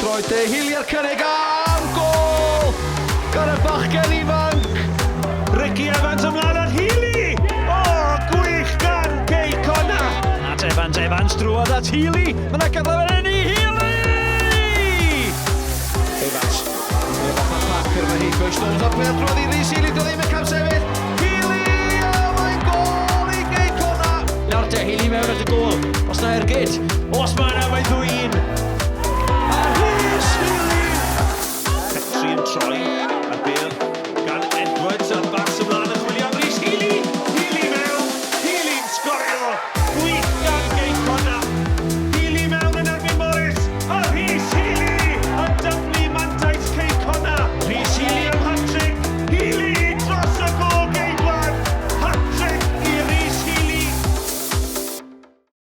droed de, Healy ar cynnig am gol! Gan y bachgen ifanc! Ricky Evans ymlaen at Healy! O, gwych gan Gei Connah! At Evans, Evans drwodd at Healy! Mae yna gyfle fan hyn i Healy! Evans. Efo Parker, mae heibio i Stones a bel drwodd i Rhys Healy, dio ddim yn camsefyll. Healy! O, mae'n gol i Gei Connah! Nawr te, Healy mewn at y gol.